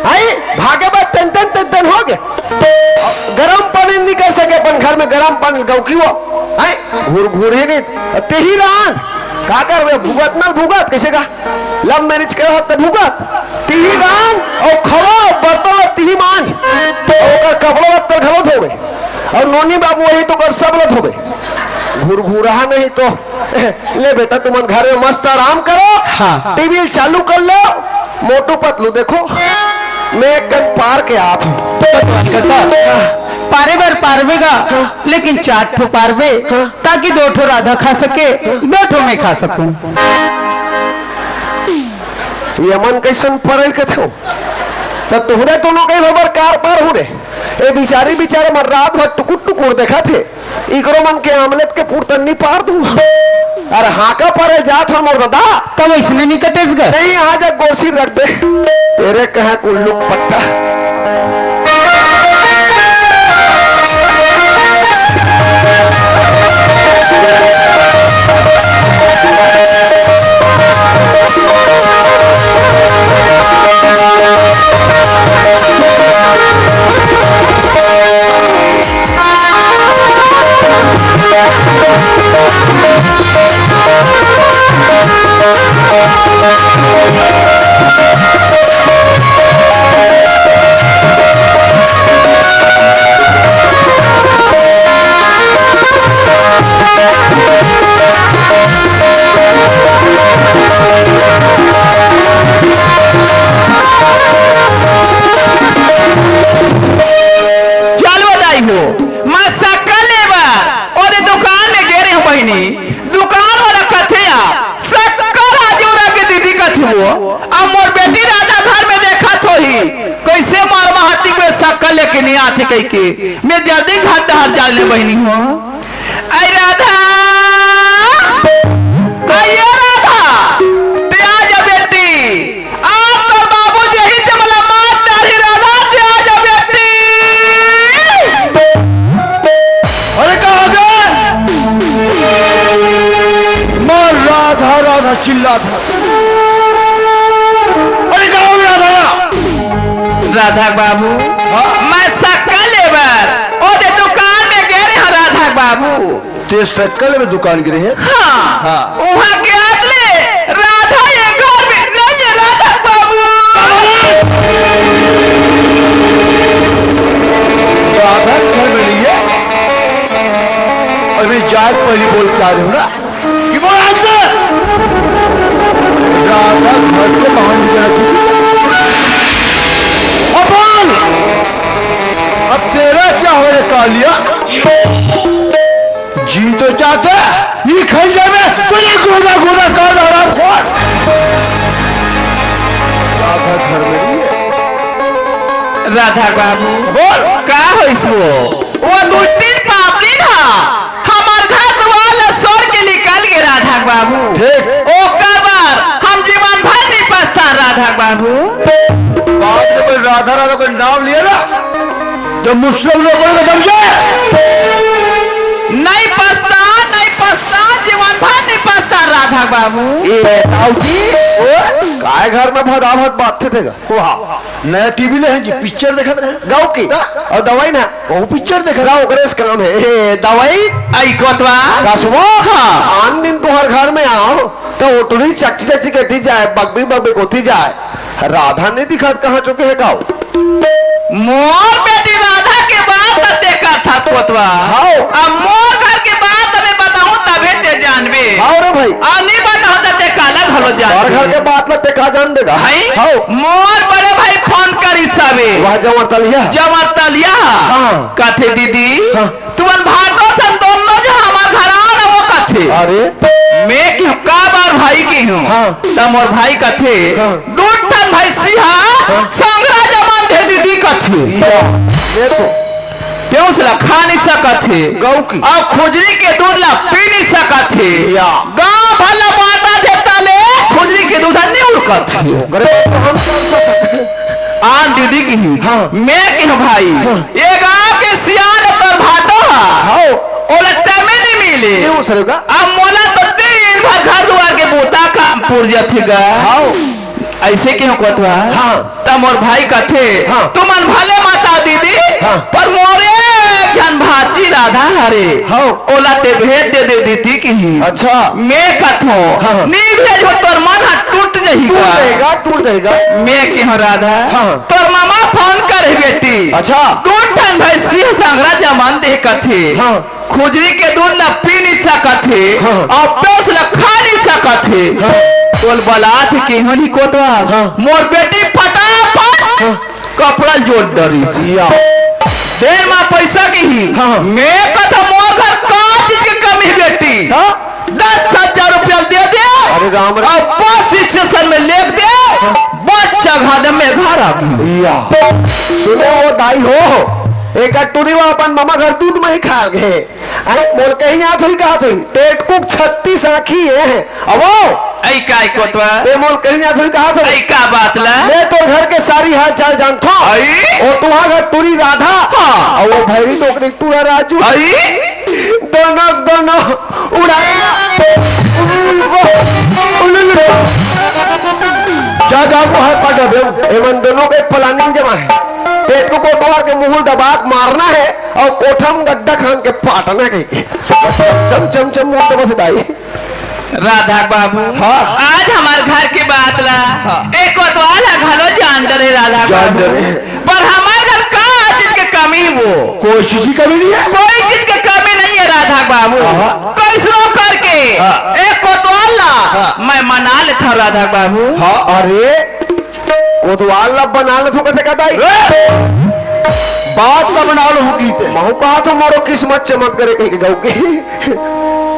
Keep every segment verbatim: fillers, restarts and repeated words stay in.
आई, भागे बर ton ton ton ton हो गे। गरम पानी नइ कर सके अपन घर में, गरम पानी गौकी वो। आई, घुरघुरी नइ, तेही रांध। का करबे, भुगत न भुगत, कइसे का? Love marriage करे हो त भुगत। तिही रांध अउ खवा, बर्तन ला तिही मांज। अउ ओकर कपड़ा लत्ता घलो धोबे। अउ नोनी बाबू वही तो कर सब ला धोबे। घुरघुरा नहीं तो। ले बेटा, तुमन घर में मस्त आराम करो। हाँ। टीवी चालू कर लो, मोटू पतलू देखो। मैं एक कन पार के आप हूँ। पारे बर पारबे गा, लेकिन चार ठो पारबे, ताकि दो ठो राधा खा सके, दो ठो मैं खा सकूं। ये मन कैसन परल कथो? त तुहरे दोनों के भबर कार पार हो रे। ए बिचारी बिचारे मन रात भर टुकुर टुकुर देखत हे। इकरो मन के आमलेट के पुरतन नी पार दू। अरे हाका परे जात हर मोर दादा। तब इसने नहीं कटेस गा? नहीं, आज एक गोरसी रख दे। तेरे कहा कुल्लू पट्टा। चल बताई हो, मैं शक्कर लेबर ओदे दुकान में गे रहे हूँ बहिनी। दुकान वाला कथे आ, "शक्कर आ जोरा के दीदी," कथे वो। अब मोर बेटी राधा घर में देखत होही, कैसे मार महाती में शक्कर लेके नहीं आते कह के। मैं जल्दी घर डहर जा ले बहिनी हो। आई राधा, आइए राधा, ते आ जा बेटी। आज तोर बाबू जेही ते मोला मार डारी राधा, ते आ जा बेटी। अरे कहाँ गए? मार राधा राधा चिल्लात हे। अरे कहाँ गया राधा? राधा बाबू, हाँ? मैं शक्कर लेबर ओदे दुकान में गे रहे हूँ राधा बाबू। ते शक्कर लेबर दुकान गे रहे? हाँ। हाँ। उहाँ के आत ले राधा ये घर में नहीं है, राधा बाबू। राधा घर में नहीं है? अभी जाए पहली बोल के आ रहे हो ना कि बोल आज से राधा घर के बाहर निकल चुकी है। अब बोल, अब तेरा क्या हो रे कालिया? जी तो चाहता है, ये खंजर में तुझे गोदा गोदा कर दे, हरामखोर। राधा घर में नहीं है। राधा बाबू, बोल। का होइस वो? वो दुष्टिन पापी ना, हमर घर दुआर ल छोड़ के निकल गे राधा बाबू। ठीक। ओकर बर हम जीवन भर नहीं पछता राधा बाबू। बाद में कोई राधा राधा कोई नाम लिया ना, तो मुस्लिम लोगों को समझे? नहीं पछता, नहीं पछता, जीवन भर नहीं पछता राधा बाबू। ए, ताऊ जी, ओ, काय घर में भदाभद बात थे, थे गा? वाह, नया टीवी ले हैं जी, पिक्चर देखत रहे। गाँव की? हाँ। अउ दवाई ना? वो पिक्चर देखत रहे। ओकरे से काम है। ए, दवाई? आई कोतवा? कसबो? हाँ। आन दिन तुहर घर में आव, त ओटरी चकची चकची करती जाय, बगबी बगबी कोती जाय। राधा नहीं दिखत, कहाँ चुके है गाँव? मोर बेटी राधा के बात ते करथस कोतवा। हाव। अब मोर घर के बात मैं बताहूँ तभे ते जानबे। हाव रे भाई। अब नहीं बताहूँ त ते काला घलो जानबे। और घर के बात ला ते का जान देगा? हैं? हाव। मोर बड़े भाई फोन करिस हवे। वह जमर तलिया? जमर तलिया। हाँ। कथे दीदी। हाँ। तुमन भाटो सन दोनों झन हमर घर आ ना वो कथे। अरे। मैं कि काबर भाई किहूँ। हाँ। त मोर भाई कथे, हाँ। दू ठन भैंसी हा, हाँ। संघरा जमन दे दीदी कथे। या, देखो। पेउस ला खा नहीं सकत हे। गऊ की। अउ खुजरी के दूध ला पी नहीं सकत हे। या। गाँव भर ला बांटत हे तले खुजरी के दूध नहीं उड़कत हे। ओकरे तो हम कर सकत हे। आन दीदी किही। हाँ। मैं किहूँ भाई। हाँ। ये गाँव के सियान तोर भाटो हा। हाव। ओला time नहीं मिले। क्यों सर का? अब मोला तो दिन भर घर दुआर के बोता काम पुर जाथे गा। हाव। अइसे कहेंव कोतवाल। हाँ। त मोर भाई कथे, हाँ। तुमन भले मत आव दीदी, हाँ। पर मोर एक झन भांची राधा हरे। हाँ। ओला तें भेंट दे दे दीदी किही। अच्छा। मैं कथों, हाँ, हाँ। नी भेजहूं तोर मन ह टूट जही टूट गा। जही गा, टूट जही गा। मैं कहेंव राधा, हाँ, हाँ। तोर ममा फोन करे बेटी। अच्छा। दू ठन भैंसी संघरा जमन दे कथे। हाँ। खुजरी के दूध ला पी नी सकत हे, हाँ। अउ प्यास ला खा नी सकत हे। हाँ। तोला बलाथे कहेंव नी कोतवाल। हाँ। मोर बेटी फटाफट हाँ। कपड़ा जोत डरिस। या। देर मा पइसा किही। हाँ। मैं कथों मोर घर का चीज के कमी बेटी। हाँ। दस हजार रुपया दे दे। अरे राम रे। अउ बस स्टेशन में लेग दे। हाँ। बस चघा दे, मैं घर आ गई। या। सुने वो दाई हो, एकर टुरी वा अपन ममा घर दूध मही खा गे। अरे, मोला कहीं याद होही, कहा होही, टेटकुक छत्तीस आँखी हे। अवो। अई काय कोतवाल? तें मोला कहीं याद होही, कहा होही। अई का बात ला? मैं तोर घर के सारी हाल चाल जानथों। अई? ओ तुंहर घर टुरी राधा। हाँ। अउ वो भैरी डोकरी टुरा राजू। अई? दोनों, दोनों उड़ा। जा, जा, वो हाथ पकड़ दे। एमन दोनों के planning जमा हे। टेटकुक कोतवाल के मुंह दबा के मारना हे। अउ कोठा म गड्ढा खान के पाटना कहिके। चम, चम, चम, मुंह तो बस दाई। राधा बाबू, हाँ। आज हमर घर के बात ला, हाँ। ए कोतवाल ह घलो जान डरे राधा जान बाबू। डरे। पर हमर घर का चीज के कमी वो? कोई चीज की कमी नहीं है। कोई चीज के कमी नहीं है राधा बाबू। हाँ। कैसनो करके हाँ। ए कोतवाल ला हाँ। मैं मना लेथों राधा बाबू। हाँ, अरे कोतवाल ला बना लेथों कथे का दाई? ए! बात ला बना लेथों कहिथे। महूं कहाथों मोरो किस्मत चमक करे कहिके गऊ के।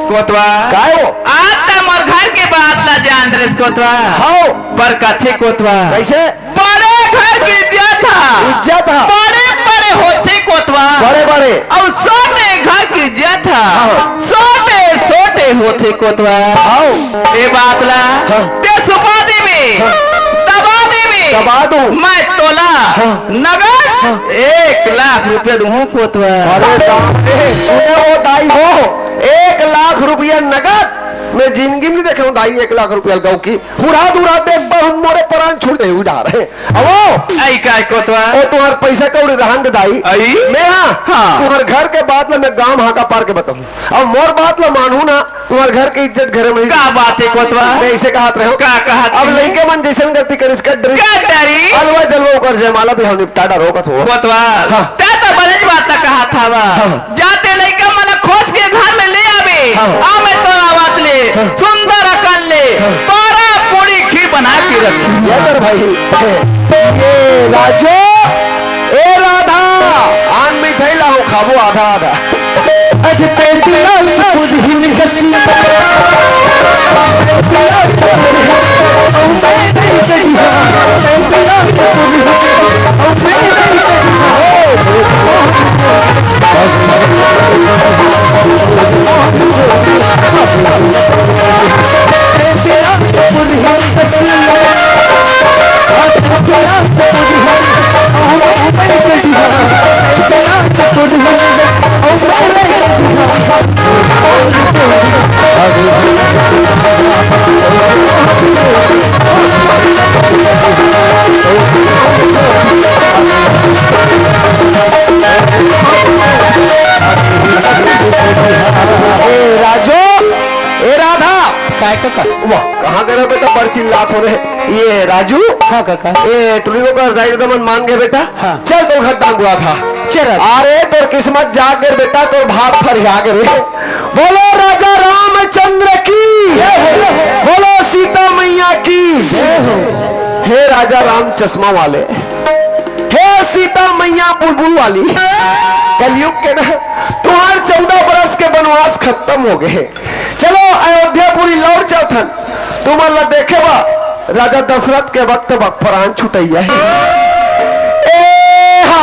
कोतवाल। काय वो? आज त मोर घर के बात ला जान डरेस कोतवाल। हव। पर कथे कोतवाल। कइसे? बड़े घर के इज्जत ह। इज्जत ह। बड़े बड़े होथे कोतवाल। बड़े बड़े। अउ सोटे घर के इज्जत ह। हाँ। सोटे सोटे होथे कोतवाल। हव। ए बात ला हाँ। तें सुपा देबे, हाँ। दबा देबे। दबा दूं। मैं तोला हाँ। नगद हाँ। एक लाख रुपया दूंहूं कोतवाल। अरे बाप रे, सुने वो दाई हो, एक लाख रुपया नगद। मैं जिंदगी में नहीं देखे हूँ दाई एक लाख रुपया गऊ की। हुरात हुरात देख बर मोरे परान छूट जाही उधार हे। अवो। अई काय कोतवाल? ओ तुंहर पइसा कौड़ी रहन दे दाई। अई? मैं हाँ, हाँ। तुंहर घर के बात ला मैं गांव हाका पार के बताहूँ। अब मोर बात ला मानहू ना, तुंहर घर के इज्जत घरे में ही। का बात हे कोतवाल? मैं अइसे कहत रहेंव। का कहत अब हे? लइका मन जइसन गलती करिस कर डरी। का डरी? अलवा जलवा ओकर जयमाला भी हम निपटा डारो कथों। कोतवाल। हाँ। तैं तो बड़ेच बात ला कहत हवस। हाँ। जा तें लइका मन ला खोज के घर में ले आबे। हाँ। आ मैं तोर आवत ले हाँ। सुंदर अकन ले हाँ। तोरा पूड़ी खीर बना के रखहूं। ये कर भाई, ये राजू, ए राधा, आन मिठाई लाहूं, खाबो आधा आधा। अज पेट ला सब दिन कसी। ए राजू, ए राधा। काय कका? वाह, कहाँ गए रहे बेटा, बड़ चिल्लात हो रहे। ये राजू। हाँ कका। ए टुरी को कर जाए तो मन मान गए बेटा। हाँ। चल तोर घर टांग हुआ था। चल। अरे तोर किस्मत जाग गए बेटा, तोर भाग फरिया गए रे। बोलो राजा रामचंद्र की। जय हो। बोलो सीता मैया की। जय हो। हे राजा राम चश्मा वाले, हे सीता मैया बुलबुल वाली, कलयुग के ना, तुंहर चौदह बरस के बनवास खतम हो गए। चलो अयोध्यापुरी लौट चलथन। तुमन ला देखे बर राजा दशरथ के वक्त बर परान छुटइया हे। ए हा,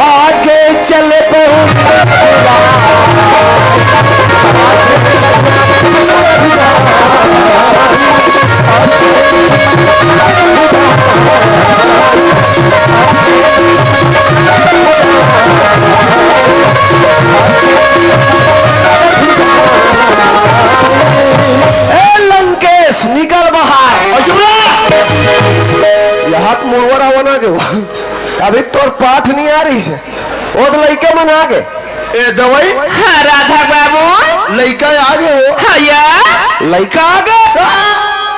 आगे चल बहुत मुड़वर हवन आ गे हो। अभी तोर पाठ नहीं आ रही से। वो तो लइका मन आ गे। ए दवई। हाँ, राधा बाबू। लइका आ गे हो। हाँ या। लइका आ गे?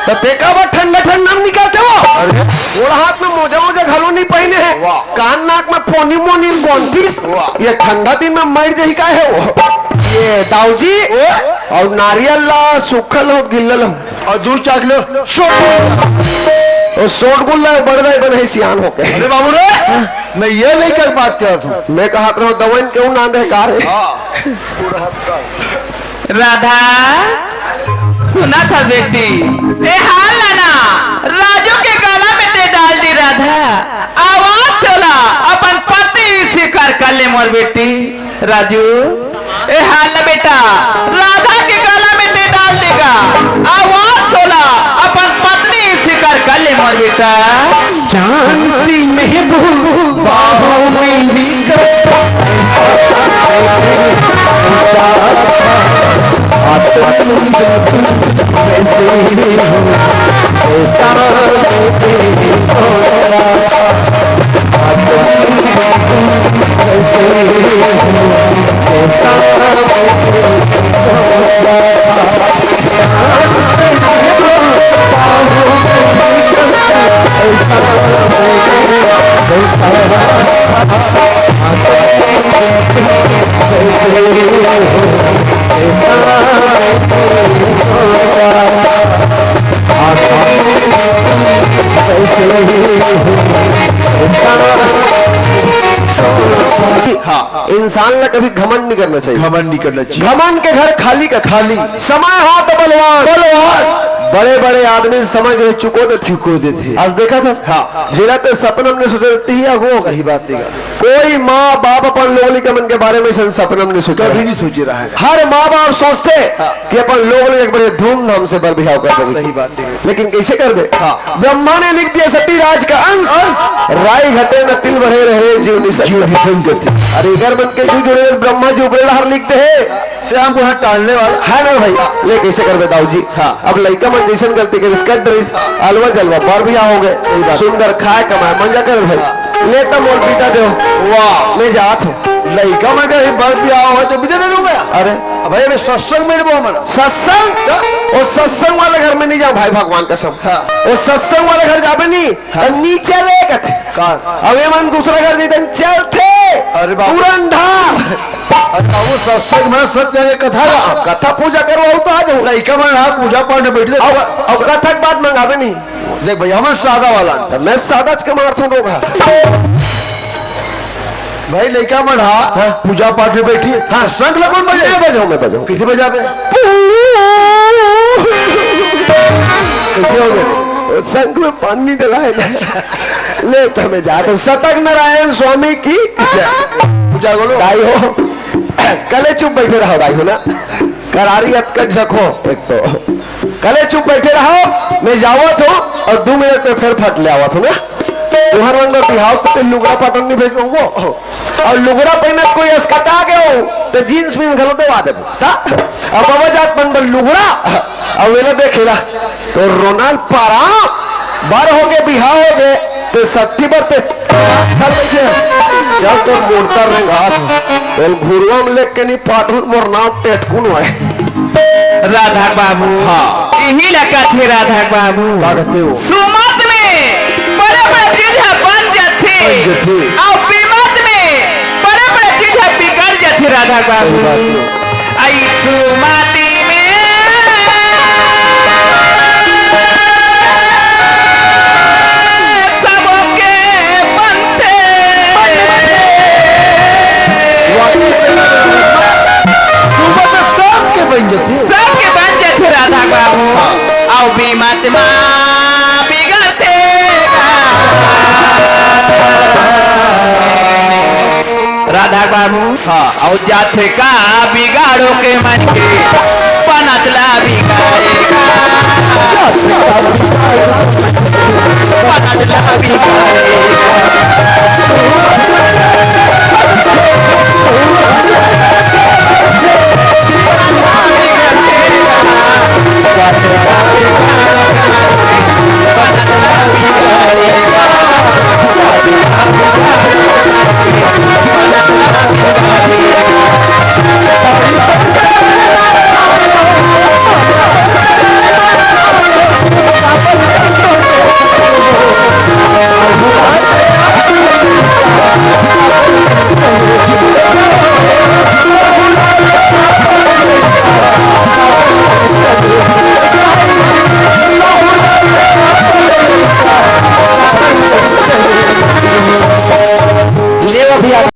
त ते काबर ठंडा ठंडा में निकलते हो? अरे। ओला हाथ में मोजा वोजा घलो नहीं पहिने हे। वाह। कान नाक में पोनी मोनी बांधतिस। वाह। ये ठंडा दिन में मर जाही का हे वो? ये दाऊ जी। ओ। अउ नारियल ला, सूखल हो, गिल्लल हो। अउ दूध चाख लो। शोट। वो शोट गुल्ला बड़ दाई बने हे सियान होके। अरे बाबू रे, मैं ये लेकर बात करत हूँ। मैं कहत रहूँ, दवई न केहू नांद हे का रे? हाँ। राधा, सुनत हस बेटी, ए हार ला ना राजू के गला में ते डाल दे राधा। आवाज चला, अपन पति स्वीकार कर ले मोर बेटी। राजू, ए हार ला बेटा, राधा के गला में ते डाल दे गा। आवाज चला, अपन पत्नी स्वीकार कर ले मोर बेटा। चांद सी महबूब बाहों में ही हाँ, इंसान ला कभी घमंड नहीं करना चाहिए। घमंड नहीं करना चाहिए। घमंड के घर खाली का खाली। समय हो तो बलवान। बलवान। बड़े-बड़े आदमी समय जो है चुको देथे। चुको देथे। आज देखा था? हाँ। जेला ते सपना में नहीं सोचे रहती ही आगो। सही बात है। कोई माँ बाप अपन लोग लइका मन के बारे में अइसन सपना में नहीं सोचे कभी रहे। नहीं सोचे रहे। हर माँ बाप सोचते हाँ। कि अपन लोग लइका एक बड़े धूमधाम से बर बिहाव कर देबे। सही बात है। लेकिन कैसे करबे? हाँ। ब्रह्मा ने लिख दिया सती राज का अंश। अंश। राई घटे न तिल बढ़े रहे जीव निसंग। जीव निसंग गति। अरे इधर मन के जीव जुड़े ब्रह्मा जी ऊपर हर लिखते हैं। ते हमको यहाँ टालने वाला। है ना भाई? ले कैसे करबे दाऊ जी? हाँ। अब लइका मन जैसन गलती करिस कर डरिस, अलवा जलवा बर बिहाव हो गए। सही बात। सुंदर खाए कमाए मंजा कर भाई। हाँ। ले त मोल बिदा देव। वाह। मैं जात हूँ। लइका मन का ही बर बिहाव हो तो बिदा दे दूंगा। अरे। अब भाई अभी सत्संग में वो हमारा। सत्संग? हाँ। वो सत्संग वाले घर में नहीं जाओ भाई भगवान कसम। हाँ। वो सत्संग वाले घर जाबे नहीं, हाँ। तो नीचे ले कथे। कार। अब ये मन दूसरा घर जीतन चलथे। अरे बाप। पुरंधा। अच्छा, वो सत्संग में सत्य के कथा ला। हाँ, कथा पूजा करवाओ तो आ जाओ। लइका मन हाँ पूजा पाठ में बैठे। अब, अब कथा के बाद मंगावे नहीं। देख भैया, हमन सादा वाला। तो मैं सादा च के मारथूं लोग हा। भाई लइका मन हाँ हाँ। पूजा पाठ में बैठी। हाँ। शंख ला कोन बजाय? मैं बजाऊं, मैं बजाऊं। किसे बजाबे? कैसे हो गए? शंख में पानी डला है ना। ले तो मैं जाता हूँ। सतक नारायण स्वामी की जय। पूजा बोलो। दाई हो। कले चुप बैठे रहो दाई हो ना। करारी अतकन झको एक तो। कले चुप बैठे रहो, मैं जावत हूँ और दो मिनट में फिर फट ले आवत हूँ ना। तुहर मन में बिहाव से लुगरा पाटन नहीं भेजूंगो। और लुगरा पहने कोई असकटा गए हो तो जींस भी घलो देवा देबो। हाँ? अब बाबा जात मन बर लुगरा, अब वेला देखेला तो रोनाल पारा बर हो गए, बिहाव हो गए, ते सत्ती बर ते चल बैठे। जब तो मोड़ता रेंगात हो, घुरुआ में लेके नहीं पाठुन मोर नाम टेटकुन हुआ है। राधा बाबू। हाँ। इही ला कथे राधा बाबू। का कहते हो? सुमत में बड़े बड़े चीज ह बन जथे। बन जथे। अउ बिमत में बड़े बड़े चीज ह बिगड़ जथे राधा बाबू। सही बात है। आई सुमति में सबके बनथे। वाकई में सुमत सबके बन जथे। सबके बन जथे राधा बाबू। हाँ। अउ बिमत मा बिगड़थे। राधा बाबू। हाँ। अउ जाथे का बिगाड़ो के मन के, बनत ला बिगाड़े का।